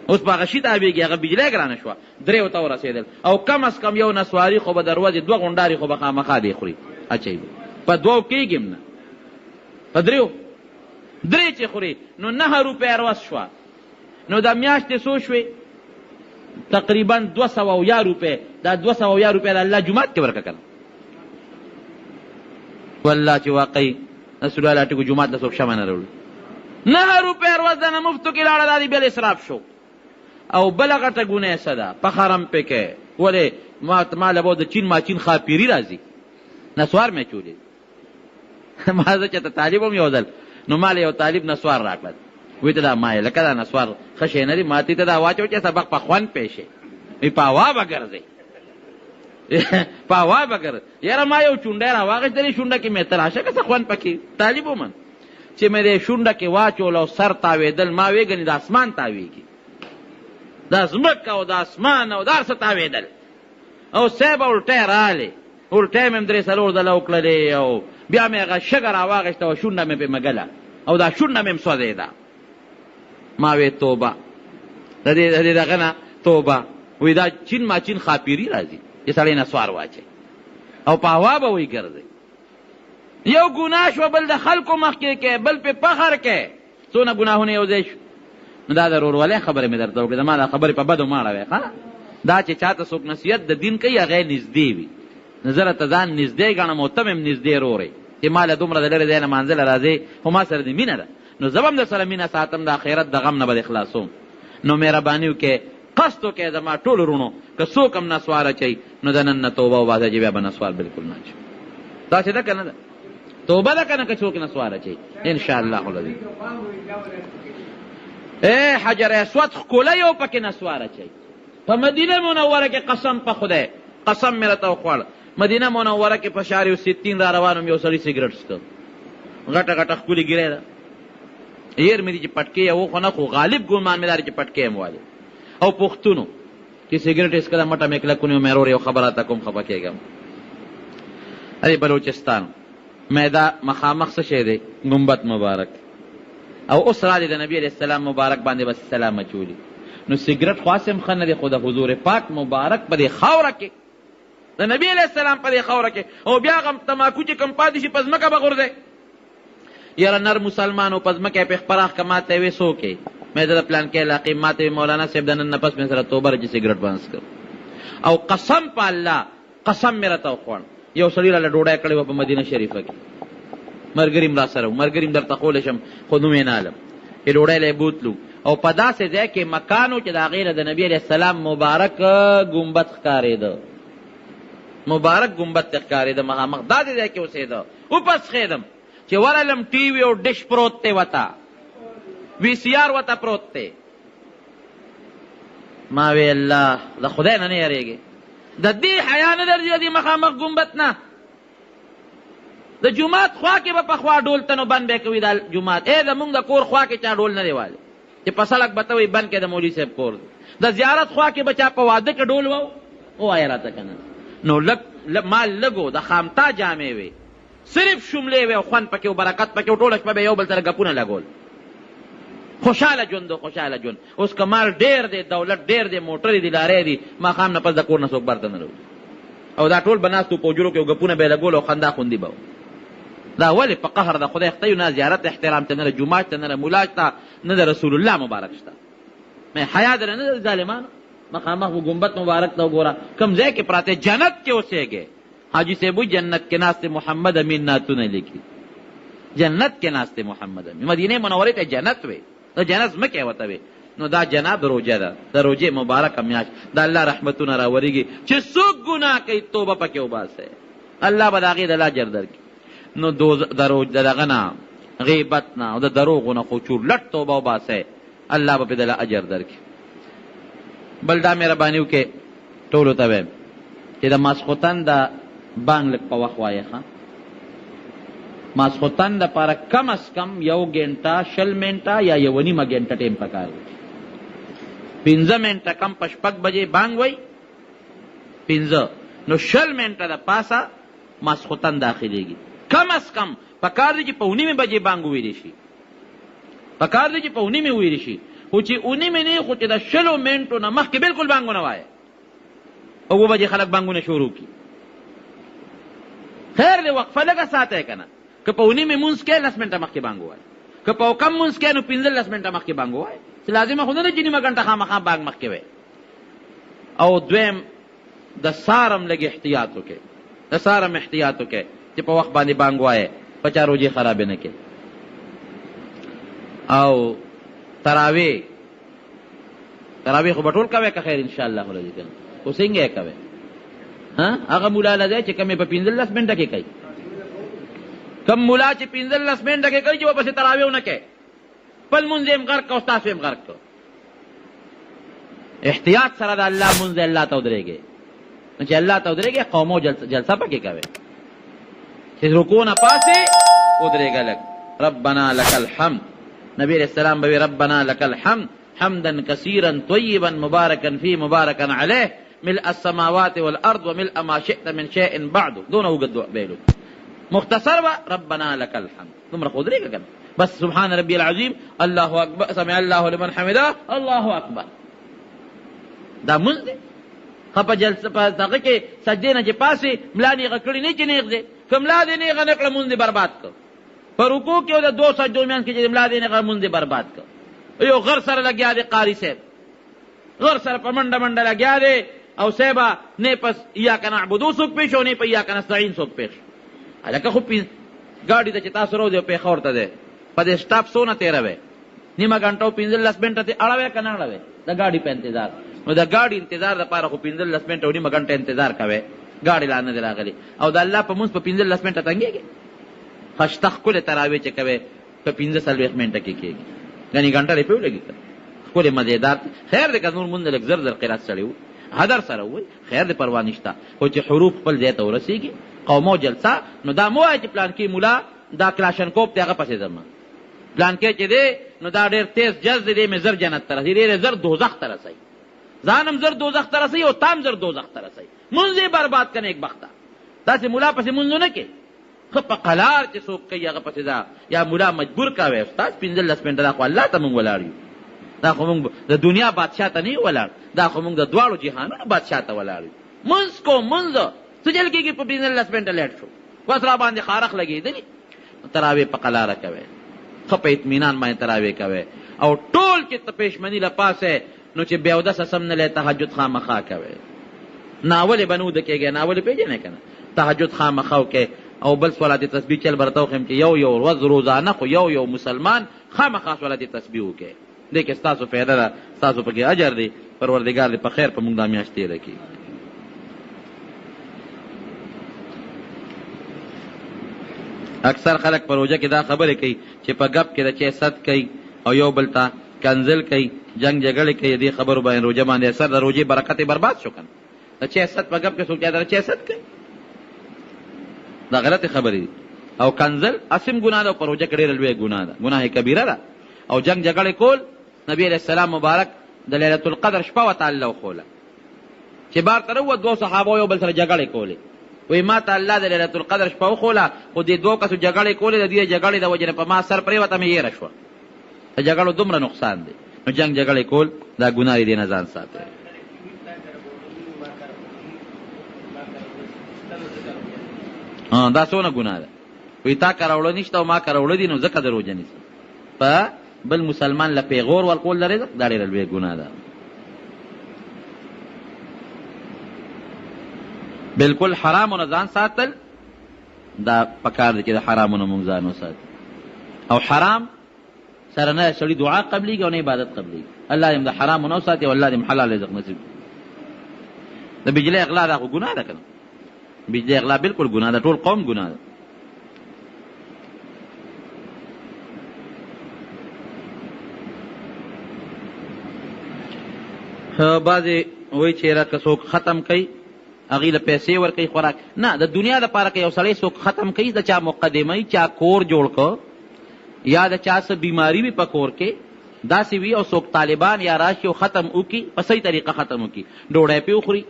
Speaker 1: اوس په هغه شي تابعېږي، هغه بجلی ګرانه شوه، دریو ته ورسېدل. او کم از کم یو نسواري خو به د ورځې دوه غونډارې خو به خامخا دی خوري، اچوي به، په دوو کېږي هم نه. په دریو درې چې خوري نو 9 روپۍ ورځ شوه. نو د میاشتې څو شوې؟ تقریبا 270 روپۍ. دا 270 روپۍ د الله جومات کې ورکه کنه. والله چې واقعي رسول الله ټکو جومات له څوک شمع نه راوړي. 9 روپۍ ورځ د نه مفتو کې لاړه. دا دې بیا اسراف شو. او بله غټه ګناه څه ده؟ فخر هم پې کوې. ولې ما له به د چین ماچین ښاپېري راځي، نسوار مې اچولي. ما زه چې ته طالب وم یو ځل، نو ما له یو طالب نسوار راکړل. وی ته دا ما یې لکه دا نسوار ښه شی نه دی. ما ته دا واچو چې سبق په خوند پې شي. وی په هوا به ګرځې، په هوا به ګرځې. یاره ما یو چونډی راواخیستلې، شونډه کې مې ته راشه که څه خوند پکې. طالب وم چې مې دې شونډه کې واچول او سر تاوېدل، ما وې ګنې د اسمان تاوېږي، دا ځمکه او د اسمان او دا هر څه تاوېدل. او صاحب الټی راغلې، الټی مې هم درې څلور ځله وکړلې او بیا مې هغه شګه راواخیسته او شونډه مې پرې مږله او دا شونډه مې هم سوځېده. ما وې توبه د دې دغه نه توبه. وایي دا چین ما چین ښاپېري راځي چې سړی نسوار واچوي او په هوا به وایي ګرځي. یو ګناه شوه، بل د خلکو مخکې کې، بل پې فخر کې. څونه ګناهونه یو ځای شو. نو دا د ورورولۍ خبرې مې درته وکړې. زما دا خبرې په بدو مه اړوئ. ښه، دا چې چاته څوک نصیحت د دین کوي، هغه یې نږدې وي. نو زه راته ځان نږدې ګڼم او ته مې هم نږدې ورور یې چې ما له دومره د لرې ځای نه مانځه له راځې، خو ما سره دې مینه ده، نو زه به هم در سره مینه ساتم، د آخرت د غم نه به دې خلاصوم. نو مهرباني وکړئ، قصد وکړئ، زما ټولو وروڼو، که څوک هم نسوار اچوي نو د نن نه توبه وباسئ چې بیا به نسوار بالکل نه اچوي. داسې ده که نه ده؟ توبه ده که نه که څوک نسوار اچوي؟ ان شاء الله العظیم. اے حجر اسود ښکلی یو پکې نسوار اچوي په مدینه منوره کې. قسم په خدای، قسم مې راته وخوړ، مدینه منوره کې په شارع ستین را روان وم، یو سړي سګرټ څکه، غټه غټه ښکلې ږیره ده. هېر مې دي چې پټکې یې وخو نه، خو غالب ګمان مې دا دی چې پټکې یې هم والي او پښتونو چې سګرټ یې څکله، مټه مې کلک ونیو. مې ورور یو خبره راته کوم، خفه کېږم. ارې بلوچستان میدا مخامخ څه شی دی؟ ګنبد مبارک. او اوس راغلی د نبي علیه السلام مبارک باندې بس سلام اچولي. نو سګرټ خو هسې هم ښه نه دی، خو د حضور پاک مبارک په دې خاوره کې، د نبي علیه السلام په دې خاوره کې، او بیا هغه تماکو چې کوم پاتې شي، په ځمکه به غورځی. یاره نر مسلمان و، په ځمکه یې پرې پراخ که. ما ته یې وې څوک یې؟ مې زه د پلانکې علاقې. ما ته وې مولانا صاحب، د نن نه پس مې سره توبه ده چې سګرټ به نه څکم. او قسم په الله، قسم مې راته وخوړ، یو سړي راله ډوډۍ کړې وه په مدینه شریفه کې. ملګري هم راسره وو، ملګري هم درته ښولی شم خو نوم یې نه الم، چې ډوډۍ له یې بوتلو او په داسې ځای کې مکان و چې د هغې نه د نبي علیه السلام مبارک ګنبد ښکارېده، مبارک ګنبد ته ښکارېده مخامخ. داسې ځای کې اوسېده. وپسخېدم چې ورغلم، ټي وي او ډش پروت دی، وته وي سي آر وته پروت دی. ما وی الله، د خدای نه نه یریږي؟ د دې حیا نه درځي د دې مخامخ ګنبد نه؟ د جومات خوا کې به پخوا ډول ته، نو بند به کوي دا جومات. ای زمونږ د کور خوا کې چا ډول نه دی والی چې په سړک به ته وایي بند کې د مولوي صاحب کور دی. د زیارت خوا کې به چا په واده کې ډول وو؟ ووایه راته که نه. نو لږ مال لږو، د خامتا جامې وې، صرف شملې وې او خوند پکې و، برکت پکې و. ټوله شپه به یو بل سره ګپونه لګول، خوشحاله ژوند و، خوشحاله ژوند. اوس که مال ډېر دی، دولت ډېر دی، موټرې دي، لارۍ دي، ماښام نه پس د کور نه څوک بهر ته نه راوځي. او دا ټول به ناست وو په حجرو کې او ګپونه به یې لګول او خندا خوندي به وه. دا ولې په قهر د خدای اخته یو؟ نه زیارت احترام ته، نه د جومات شته، نه د ملا شته، نه د رسول الله مبارک شته. مې حیا درنه نه ده ظالمانو؟ مخامخ و ګنبد مبارک ته وګوره کوم ځای کې پراته، جنت کې اوسېږې. حاجي صاحب وایي جنت کې ناست محمد امین نعتونه لیکي. جنت کې ناست محمد امین، مدینې منورې ته جنت وی، د جنت ځمکه یې ورته وی. نو دا جناب روژه ده، د روژې مبارکه میاشت د الله رحمتونه راورېږي. چې څوک ګناه کوي، توبه پکې وباسئ، الله به د هغې د اجر درکړي. نو د دغه نه، غیبت نه او د دروغو نه خو چورلټ توبه وباسئ، الله به پرې دله اجر درکړي. بل دا مهرباني وکړئ، ټولو ته وایم چې د ماسخوتن د بانګ لږ په وخت وایې. ښه، ماسخوتن دپاره کم از کم یو ګنټه 20 منټه یا یوه نیمه ګنټه ټایم پکار دی. 5 منټه کم په 6 بجې بانګ وای 5، نو 20 منټه د پاسه ماسخوتن داخلېږي. کم از کم پکار دی چې په 9:30 بجې بانګ وویلی شي. پکار دی چې په 9:30 وویل شي، خو چې 9:30 نه، خو چې د 20 منټو نه مخکې بالکل بانګ ونه وایې. 7 بجې خلک بانګونه شروع کړي. خیر دی، وقفه لږه ساتئ که نه. که په اونیمې مونځ کې لس منټه مخکې بانګ ووایه، که په کم مونځ کې نو 15 منټه مخکې بانګ ووایه، چې لازمه خو نه ده چې نیمه ګنټه خامخا بانګ مخکې وایې. او دویم د سهار هم لږ احتیاط وکړئ، د سهار هم احتیاط وکړئ چې په وخت باندې بانګ وایې، په چا روژې خرابې نه کړې. او تراوی، تراوی خو به ټول کوې که خیر انشاءالله العزیز که نه، خو څنګه یې کوې؟ هغه مولا له ځای چې کوم یې په 15 منټه کې کوي، کوم مولا چې 15 منټه کې کوي چې ورپسې تراوی ونه کوي، خپل مونځ یې هم غرق کړ او ستاسو یې هم غرق کړ. احتیاط سره د الله مونځ دی، الله ته ودرېږئ. نو چې الله ته ودرېږئ، قومو جلسه پکې کوئ، چې رکوع نه پاسې ودرېږه لږ، ربنا لک الحمد. نبی علیہ السلام به وي ربنا لک الحمد حمدا کثیرا طیبا مبارکا فی مبارکا علیه ملء السماوات والارض وملء ما شئت من شیء بعد. دونه اوږد دعا ویلو، مختصر وه ربنا لک الحمد، دومره خو ودرېږه که نه، بس سبحان ربی العظیم، الله اکبر، سمع الله لمن حمده، الله اکبر، دا مونځ دی. ښه په جلسه په دغه کې سجدې نه چې پاڅې ملا نیغه کړي نه چې نیغ دی، که ملا دې نیغه نه کړه مونځ دې برباد کړ. په رکوع کې او د دوو سجدو منځ کې چې ملا دې نیغه مونځ دې برباد کړ. یو غر سره لګیا دی قاري صاحب، غر سره په منډه منډه لګیا دی او صاحبه نه پس ایاک نعبدو څوک پېښ او نه په ایاک نستعین څوک پېښ. هلکه خو ګاډي ته چې تاسو راوځئ او پېښور ته دی، په دې سټاپ څونه تېروئ؟ نیمه ګنټه او 15 منټه ترې اړوئ که نه اړوئ د ګاډي په انتظار؟ نو د ګاډي انتظار دپاره خو 15 منټه او نیمه ګنټه انتظار کوئ، ګاډی لا نه دی راغلی او د الله په مونځ په 15 منټه تنګېږئ. ښه شته ښکلې تراوې چې کوئ په 45 منټه کې کېږي، ګنې ګنټه دې پرې ولګي که ښکلې مزېدار. خیر دی که نور مونځ لږ زر زر قرات سړی ووایي، هدر سره ووایي، خیر دی پروا نشته، خو چې حروف خپل ځای ته ورسېږي، قومو جلسه، نو دا مه وایه چې پلانکي ملا دا کلاشنکوف دی هغه پسې ځم، پلانکی چې دی نو دا ډېر تېز جز دی، دی مې زر جنت ته رسوي، دی زر دوزخ ته رسوي، ځان هم زر دوزخ ته رسوي او تا هم زر دوزخ ته رسوي، مونځ یې برباد که نېکبخته، داسې ملا پسې مونځ ونه کړې. ښه په قلار چې څوک کوي هغه پسې ځه، یا ملا مجبور کوی استاد 15 منټه، دا خو الله ته مونږ ولاړ یو، دا خو مونږ د دنیا بادشاه ته نه یو ولاړ، دا خو مونږ د دواړو جهانونو بادشاه ته ولاړ یو. مونځ کوم مونځ څه چل کېږي په 15 منټه لیټ شو، بس را باندې خارښ لګېدلي. تراوې په قلاره کوی، ښه په اطمینان باندې تراوې کوی، او ټول چې ته پېشمني له پاسه نو چې بې اودسه سم نه لې تهجد خامخا کوی، ناولې به نه وده کېږی، ناولې پېژنې که نه، تهجد خامخا وکړئ. او بل صلات تسبیح چل به درته وښیم چې یو یو ورځ روزانه خو یو یو مسلمان خامخا صلات تسبیح وکړي، دې کې ستاسو فایده ده، ستاسو پکې اجر دی. پروردګار دې په خیر په موږ دا میاشت تېره کړي. اکثر خلک په روژه کې دا خبرې کوي چې په ګپ کې د چای ست کوي او یو بل ته کنځل کوي، جنګ جګړې کوي، دې خبرو باندې روژه باندې اثر د روژې برکت یې برباد شو که نه. د چای ست په ګپ کې څوک چا ته چای ست کوي؟ دا غلطې خبرې دي. او کنځل هسې هم ګناه ده او په روژه کې ډېره لویه ګناه ده، ګناه کبیره ده. او جنګ جګړې کول، نبی علیه السلام مبارک د لیلة القدر شپه ورته الله وښوله چې بار ته راووت، دوو صحابو یو بل سره جګړې کولې، وایي ما ته الله د لیلة القدر شپه وښوله، خو دې دوو کسو جګړې کولې، د دې جګړې د وجې نه په ما سر پرېوته، مې هېره شوه. د جګړو دومره نقصان دی، نو جنګ جګړې کول دا ګناه دی، دې نه ځان ساتئ. دا څونه ګناه ده؟ وایي تا کره اوړه نشته او ما کره اوړه دي، نو ځکه د روژه نیسم. په بل مسلمان له پیغور ورکول د رزق دا ډېره لویه ګناه ده. بالکل حرامو نه ځان ساتل دا پکار دی چې د حرامو نه مونږ ځان وساتو، او حرام سره نه سړي دعا قبلېږي او نه عبادت قبلېږي. الله دې د حرامو نه وساتي او الله دې حلال رزق نصیب کړي. د بجلۍ غلا دا خو ګناه ده که نه؟ بجلۍ غلا بالکل ګناه ده، ټول قوم ګناه ده. بعضې وایي چې یاره که څوک ختم کوي هغوی له پیسې ورکوي خوراک نه، د دنیا دپاره که یو سړی څوک ختم کوي، د چا مقدمه وي، چا کور جوړ کړ یا د چا څه بیماري وي په کور کې داسې وي، او څوک طالبان یا راشي او ختم وکړي، په صحیح طریقه ختم وکړي، ډوډۍ پرې وخوري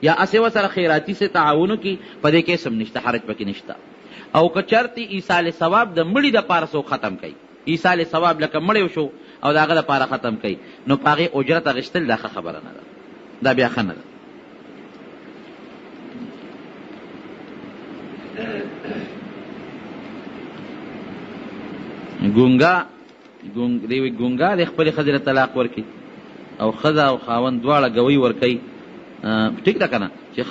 Speaker 1: یا هسې ورسره خیراتي څه تعاون وکړي، په دې کې هېڅ هم نشته، حرج پکې نشته. او که چرتې ایصال ثواب د مړي دپاره څوک ختم کوي، ایصال ثواب لکه مړی وشو او د هغه دپاره ختم کوي، نو په هغې اجرت اخیستل دا ښه خبره نه ده، دا بیا ښه نه ده. ګونګا ګونګ دی وی ګونګا د خپلې ښځې له طلاق ورکړي او ښځه او خاوند دواړه ګوی ورکوي، ټیک ده که نه چې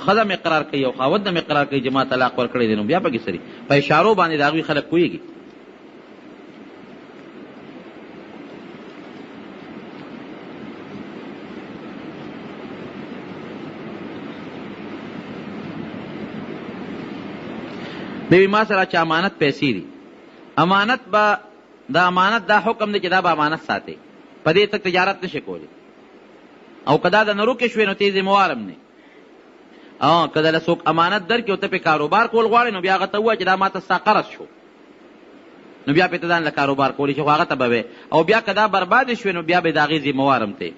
Speaker 1: ښځه هم اقرار کوي او خاوند هم اقرار کوي چې ما طلاق ورکړی دی، نو بیا پکې څه دي؟ په اشارو باندې د هغوی خلک پوهېږي. دی ما سره چې امانت پیسې دي، امانت به د امانت دا حکم دی چې دا به امانت ساتې، په دې ته تجارت نشې کولی، او که دا د نه روکې شوې نو ته یې ذمهوار هم نه. او که دله څوک امانت درکړي او ته پرې کاروبار کول غواړې نو بیا هغه ته ووایه چې دا ما ته ستا قرض شو، نو بیا پرې ته ځان له کاروبار کولی شې، خو هغه ته به وې، او بیا که دا بربادې شوې نو بیا به د هغې ذمهوار هم ته.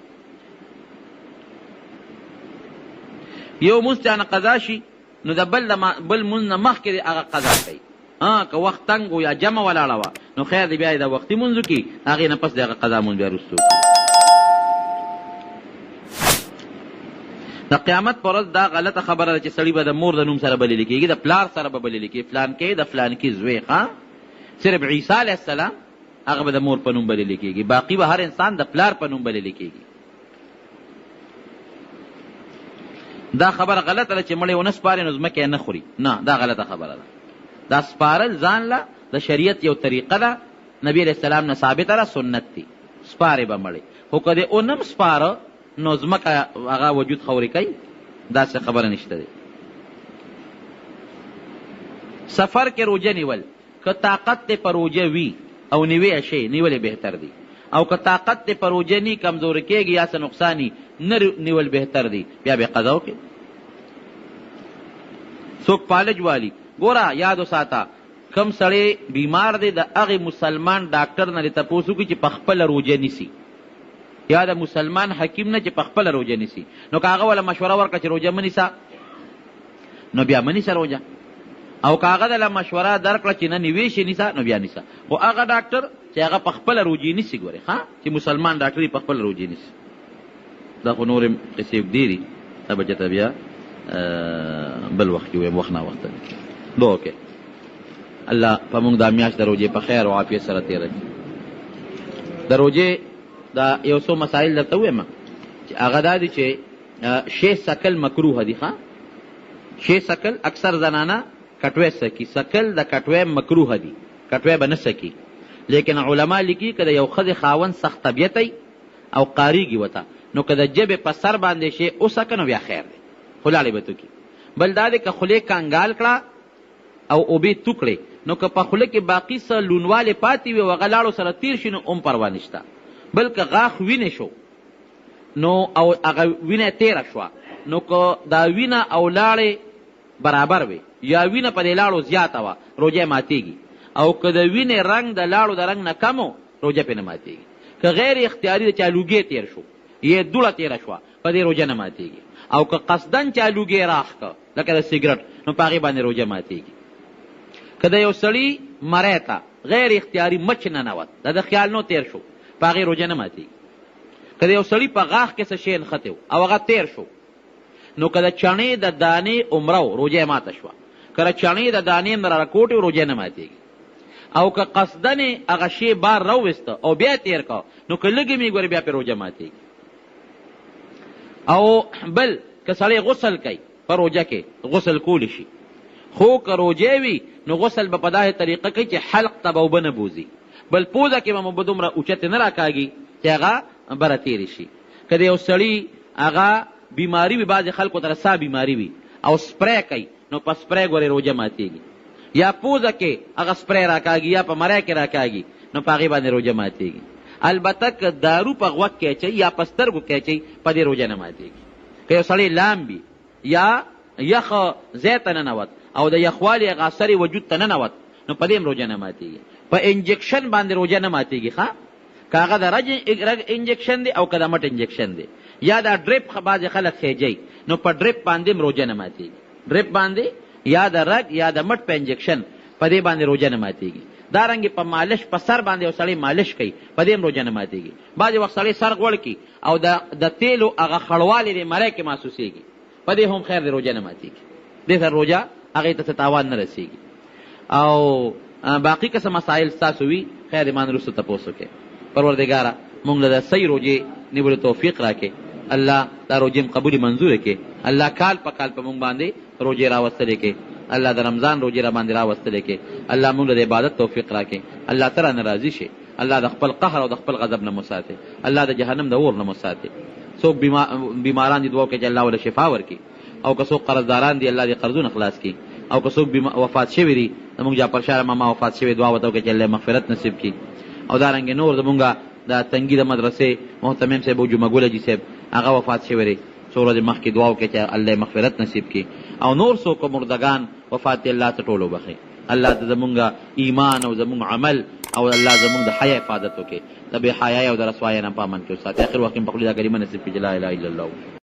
Speaker 1: یو مونځ چا نه قضا شي نو د بل د بل مونځ نه مخکې دې هغه قضا کوي. ها که وخت تنګ و یا جمع ولاړه وه نو خیر دی، بیا یې د وختي مونځ وکړي، هغې نه پس د هغه قضا مونځ بیا وروسته وکړي. د قیامت پر ورځ دا غلطه خبره ده چې سړی به د مور د نوم سره بلل کېږي، د پلار سره به بلل کېږي، فلانکی د فلانکي زوی. ښه صرف عیسی علیه السلام هغه به د مور په نوم بلل کېږي، باقي به هر انسان د پلار په نوم بلل کېږي. دا خبره غلطه ده چې مړی ونه سپارې نو ځمکه یې نه خوري، نه دا غلطه خبره ده. دا سپارل ځان له د شریعت یو طریقه ده، نبی علیه السلام نه ثابته ده، سنت دی، سپارې به مړی، خو که دې ونه هم سپاره نو ځمکه هغه وجود خورې کوي، داسې خبره نشته دی. سفر کې روژه نیول که طاقت دې په روژه وي او نیوی شې نیول یې بهتر دي، او که طاقت دې په روژه نی، کمزوري کېږي یا څه نقصان وي، نه نیول بهتر دي، بیا به قضا وکړي. څوک فالج والي، ګوره یاد وساته، کوم سړی بیمار دی د هغې مسلمان ډاکټر نه دې تپوس وکړي چې په خپله روژه نیسي، یا د مسلمان حکیم نه چې په خپله روژه نیسي، نو که هغه وله مشوره ورکړه چې روژه مه نیسه نو بیا مه نیسه روژه، او که هغه دله مشوره درکړه چې نه نیوې شي نیسه نو بیا نیسه. خو هغه ډاکټر چې هغه په خپله روژې نیسي، ګورې ښه چې مسلمان ډاکټر یې په خپله روژې نیسي. دا خو نورې قصې اوږدې دي، دا به چېرته بیا بل وخت کې ووایم، وخت ناوخته دی. دعا وکړئ الله په موږ دا میاشت د روژې په خیر او عافیت سره تېره کړي. د روژې دا یو څو مسایل درته ووایم چې هغه دا دي چې شی سکل مکروه دي. ښه شی سکل اکثر زنانه کټوی سکي، سکل د کټوی مکروه دي، کټوی به نه سکي. لیکن علما لیکي که د یو ښځې خاوند سخت طبیعت او قاریږي ورته، نو که د ژبې په سر باندې شی وسکه نو بیا خیر دی، خو لاړې به توکي. بل دا دی که خولې کنګال کړه او اوبه تو کړې، نو که په خوله کې باقي څه لونوالی پاتې وي او هغه لاړو سره تېر شي نو هم پروا نشته. بل که غاښ وینې شو نو او هغه وینه تېره شوه، نو که دا وینه او لاړې برابر وي یا وینه په دې لاړو زیاته وه، روژه یې ماتېږي. او که د وینې رنګ د لاړو د رنګ نه کم و، روژه پرې نه ماتېږي. که غیر اختیاري د چا لوګی تېر شو یې دوړه تېره شوه، په دې روژه نه ماتېږي. او که قصداً چا لوګی راښکه لکه د سګرټ، نو په هغې باندې روژه ماتېږي. که د یو سړي مری ته غیر اختیاري مچ ننوت، د ده خیال نو تېر شو، په هغې روژه نه ماتېږي. که د یو سړي په غاښ کې څه شی نښتی و او هغه تېر شو، نو که د چڼې د دانې عمره و، روژه یې ماته شوه. که د چڼې د دانې هم راکوټې و، روژه یې نه ماتېږي. او که قصداً یې هغه شی بار راوویسته او بیا یې تېر کړ، نو که لږ هم یې ګورې بیا پرې روژه ماتېږي. او بل که سړی غسل کوي په روژه کې غسل کولی شي، خو که روژه وي نو غسل به په داسې طریقه کوي چې حلق ته به اوبه نه بوځي، بل پوزه کې به هم اوبه دومره اوچتې نه راکاږي چې هغه بره تېرې شي. که د یو سړي هغه بیماري وي، بعضې خلکو ته د ساه بیماري وي او سپری کوي، نو په سپری ګورې روژه ماتېږي، یا پوزه کې هغه سپری راکاږي یا په مری کې راکاږي، نو په هغې باندې روژه ماتېږي. البته که دارو په غوږ کې اچوي یا په سترګو کې اچوي، په دې روژه نه ماتېږي. که یو سړی لامبي یا یخ ځای ته ننوت او د یخوالي هغه اثر یې وجود ته ننوت، نو په دې هم روژه نه ماتېږي. په انجکشن باندې روژه نه ماتېږي، ښه که هغه د رګ انجکشن دی او که د مټ انجکشن دی، یا دا ډریپ بعضې خلک خیجوي، نو په ډریپ باندې هم روژه نه ماتېږي. ډریپ باندې یا د رګ یا د مټ په انجکشن، په دې باندې روژه نه ماتېږي. دارنګې په مالش په سر باندې یو سړی مالش کوي، په دې هم روژه نه ماتېږي. بعضې وخت سړی سر غوړ کړي او د تیلو هغه خړوالی دې مری کې محسوسېږي، په دې هم خیر دی، روژه نه ماتېږي. دې سره روژه هغې ته څه تاوان نه رسېږي. او باقي که څه مسایل ستاسو وي خیر ما نه وروسته تپوس وکړئ. پروردګاره مونږ له د صحیح روژې نیولو توفیق راکړې. الله دا روژې هم قبولې منظورې کړې. الله کال په کال په مونږ باندې روژې راوستلې کړې. الله د رمضان روژې راباندې راوستلې کړې. الله مونږ له د عبادت توفیق راکړې. الله ته رانه راضي شې. الله د خپل قهر او د خپل غضب نه مو ساتې. الله د جهنم د اور نه مو ساتې. څوک بیماران دي دعا وکړئ چې الله وله شفا ورکړي. او که څوک قرضداران دي الله دې قرضونه خلاص کړي. او که څوک وفات شوي دي زموږ جعفر شاه ماما وفات شوی دعا ورته وکړئ چې الله مغفرت نصیب کړي. او دارنګه نور زموږ د تنګي د مدرسې مهتمم صاحب او جمعه ګل حاجي صاحب هغه وفات شوی دی څو ورځې مخکې دعا وکړئ چې الله مغفرت نصیب کړي. او نور څوک مردګان وفات دي الله ته ټول وبخښي. الله ته زموږ ایمان او زموږ عمل او الله زموږ د حیا حفاظت وکړي. د بې حیايۍ او د رسوایۍ نه په امن کې وساتي. اخر وخت کې مې په خولې دا کلمه نصیب کړي چې لا اله الا الله.